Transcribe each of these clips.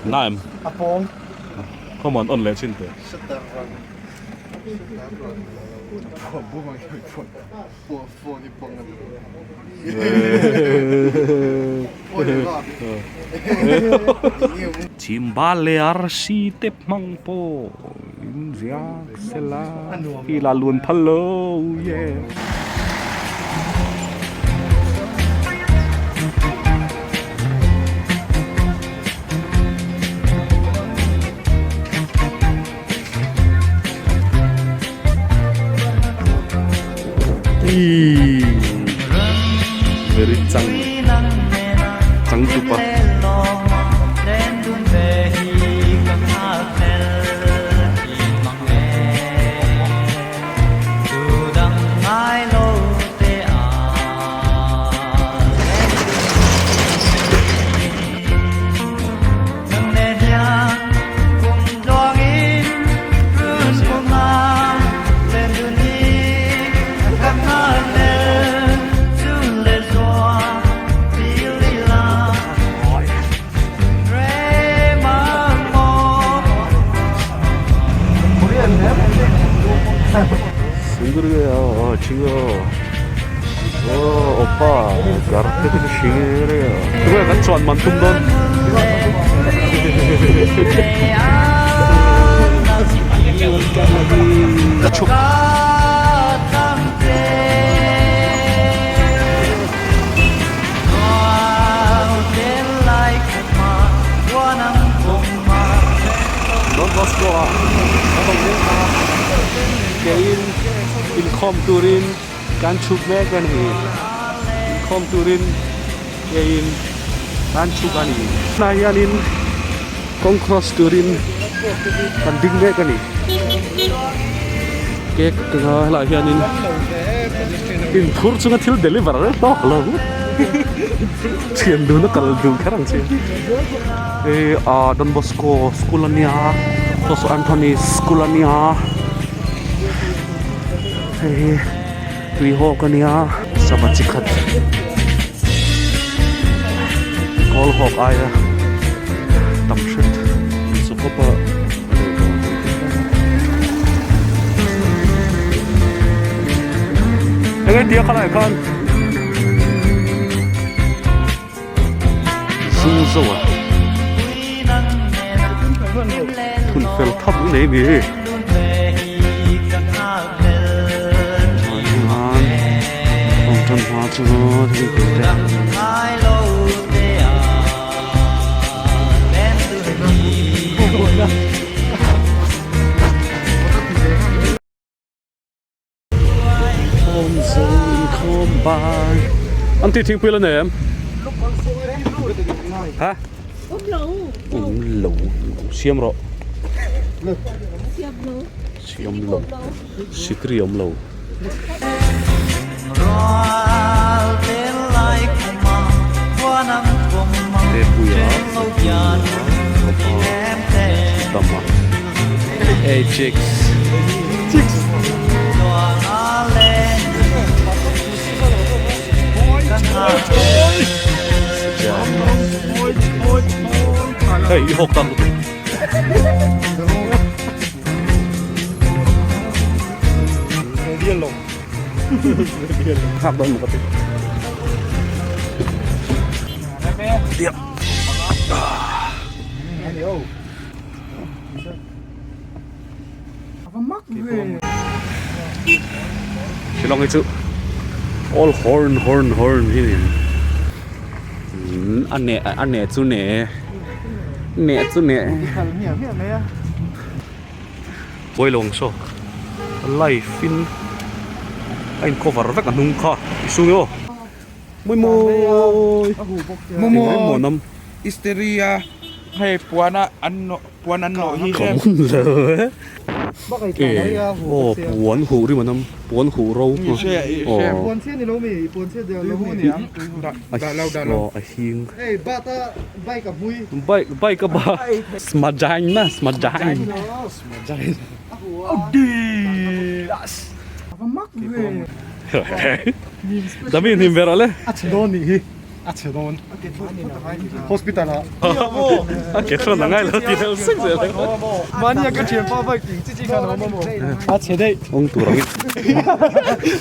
Naim. A pawng. Come on, on leh chin teh. Chhimbal leh arsi te hmang pawh in ziak sela hi la luan phal lo ye. Very chang chang tupa. Kan chuan man tum dawn. Chhuk. Don Bosco ah kan awm mek a, keiin inkhawm turin kan chhuk mek a ni. Inkhawm turin keiin kan chhuk a ni. Tunah hianin kawng cross turin kan ding mek a ni. Cake ka helaiah hianin inphur chunga thil deliver reng tawk lo thian dun a kal dun kher ang chi. Hei ah Don Bosco school a nia saw saw Anthony school a nia hei hi tui hawk a nia sava chi khat kawl hawk aia tam hret chu khawp a. Enge tia khalai khan Zung zo a Thun fel thap nei ni Hong tan hma chu thil te An ti thingpui la nei em? Ha? Um lo. Siam rawh. Siam lo. Sikri awm lo. Tepuia Tama Hey chicks Chicks Hey, i hawk tam lutuk. Khak dawn maw ka ti. Diak. Shillong hi chu all horn horn horn hi ni a neh a neh chu neh neh chu neh. Buailawng saw live in a in cover vek a hnung kha i su nge aw mawi mawi Mawi mawi Maw Hysteria. Hei puan a an nawh puan an nawh hi hrem. E aw puan huh rim anam puan huh ro aw a hing bike bike a ba smajina smajina Dami hnim ber ale. A chhe dawn nih hi. A chhe dawn. Hospital ah. A ke hrawn a ngai lo ti deuh sek zel. Mahni a ka thianpa bike ting chi chi khan a awm a maw. A chhe daih. Kawng tur angin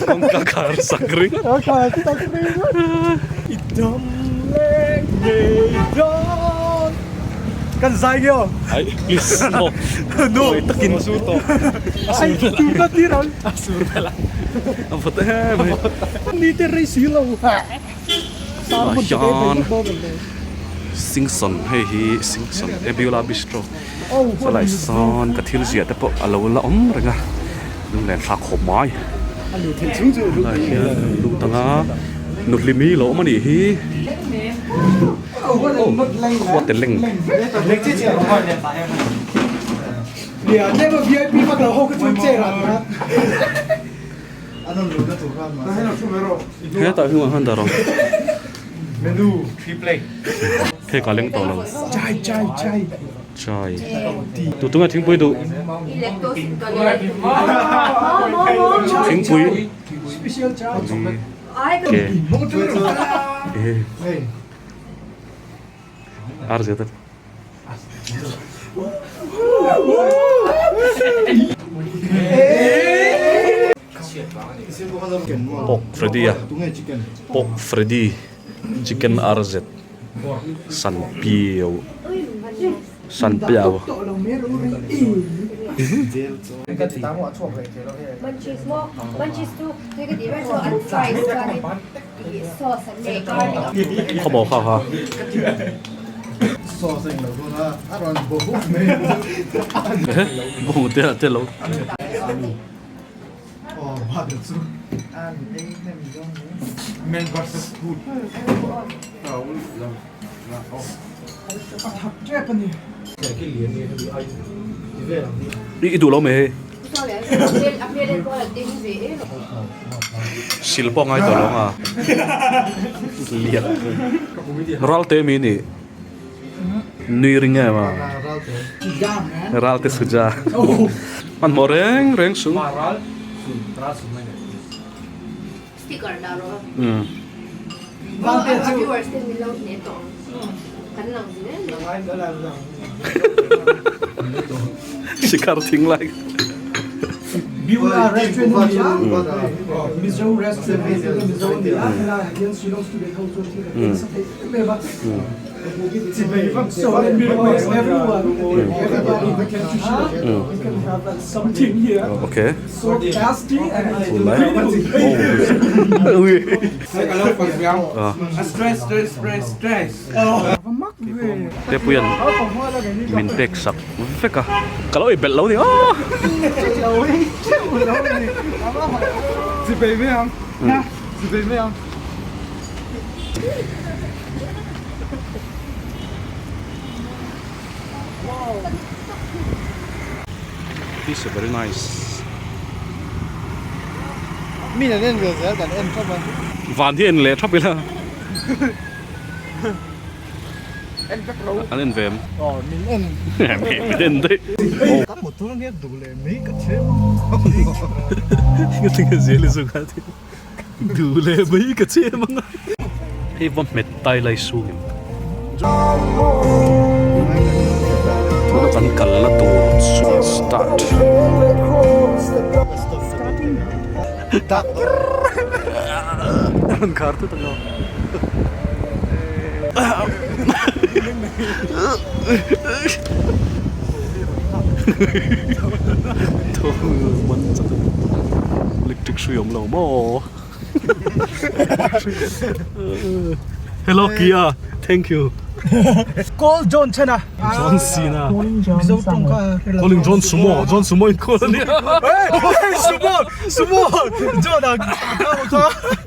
kawngka khar sak ring. Kawngka khar sak ring. I dam leng ngei dawn. Kan zai nge aw. Ai please no. No. Takin. Ai tur ta tir ang. A sur vel a. A vawt em mai. Ni te rei si lo. Tah hian Singson hei hi Singson Ebula Bistro chulai sawn ka thil ziah te pawh a lo la awm reng a lunglen thlak khawp mai tunah hian an lut ang a nuhlimi lo awm a nih hi oh khua te leng. Hetah hnungah khan dah rawh. Hei ka leng tawh lo. Chai. Tu tunge thingpui duh? Thingpui. Ke. Ar zet. Pork Freddy a Pork Freddy Chicken RZ San Piau San Piau Khawmaw kha kha. Bawng te a te lo. I duh lo mai hei. Sil pawh ngai tawh lo ang a. Lian. Ralte mi nih. Nui ring em a. Ralte suja. Hmanhmawh reng reng su. Shikhar thing lai. Okay. Tepuian min pek sak vek a ka lo ibelh lo ni aw This is very nice. Mi an en ve zel kan en thap a. Van hi en leh thap ila. En vek lo. An en ve em? Aw min en. Min en daih. Ka motor nge duh leh mai ka chhem. Nga tinge zel i zu nghal thei. Duh leh mai ka chhem ang a. Hei va hmet tai lai sung em. Tuna kan kalna tur chu start. An khar tut ang a. Electric hrui awm lo maw Hello Kia thank you Call John Cena John Cena Mizo tawng kha Calling John Sumo John Sumo in call ania Hey Sumo Sumo John a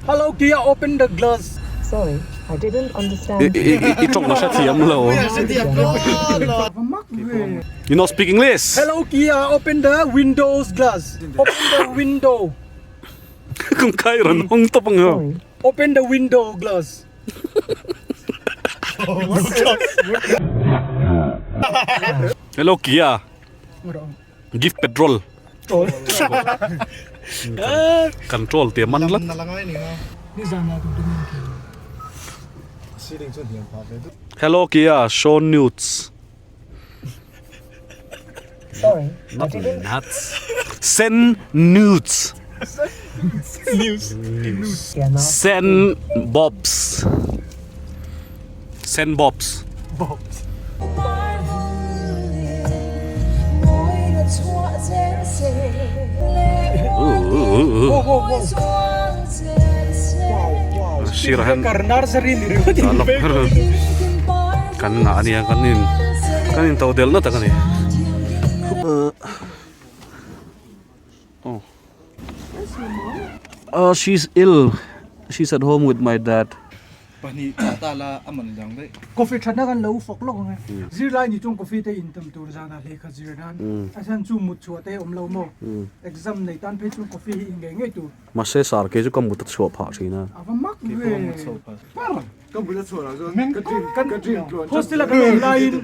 Hello Kia open the glass Sorry. I didn't understand. I i i tawng a hrethiam lo. You no speak English. Hello Kia open the windows glass. Open the window. Kawngka i rawn hawng tawp ang ho. Open the window glass. Hello Kia. Give petrol. Control tia man lat. Hello Kia show nudes. Sorry, I Not didn't. nuts. Send nudes. Cannot. Send bobs. Send bobs. Sir han kan ngah ania kan in kan in to del na tak ani. Oh. Uh, she's ill. She's at home with my dad. Pahnih chah ta la a man liang daih. Coffee thatna kan lo fawk lawk ang e. Zirlai ni chuan coffee te in tam tur zanah lehkha zir nan a chhan chu mut chhuah te awm lo maw. Exam nei tan phei chuan coffee hi in ngei ngei tur. Mahse sar kei chu ka mut a chhuah phah thin a. A va mak ve. Ka mut a chhuah lah chuan ka dream ka dream tluan Hostel a kan awm laiin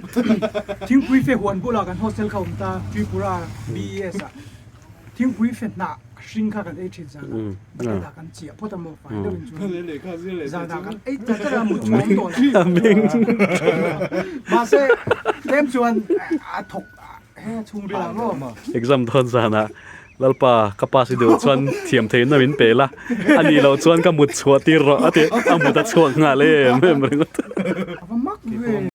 thingpui fe huan bulah kan hostel kha awm ta Tripura BES ah. Thingpui fe hnah hring kha kan ei thin zan a, bucket ah kan chiah phawt a maw fai deuh in chuan zan ah kan ei ta ta a mut chhuah awm tawh lo. Mahse tlem chuan a thawk he chhungril ah maw. Exam dawn zan ah Lalpa ka pass i duh chuan thiam theihna min pe la, a nih loh chuan ka mut chhuah tir rawh a ti a mut a chhuak nghal em em ringawt. A va mak ve.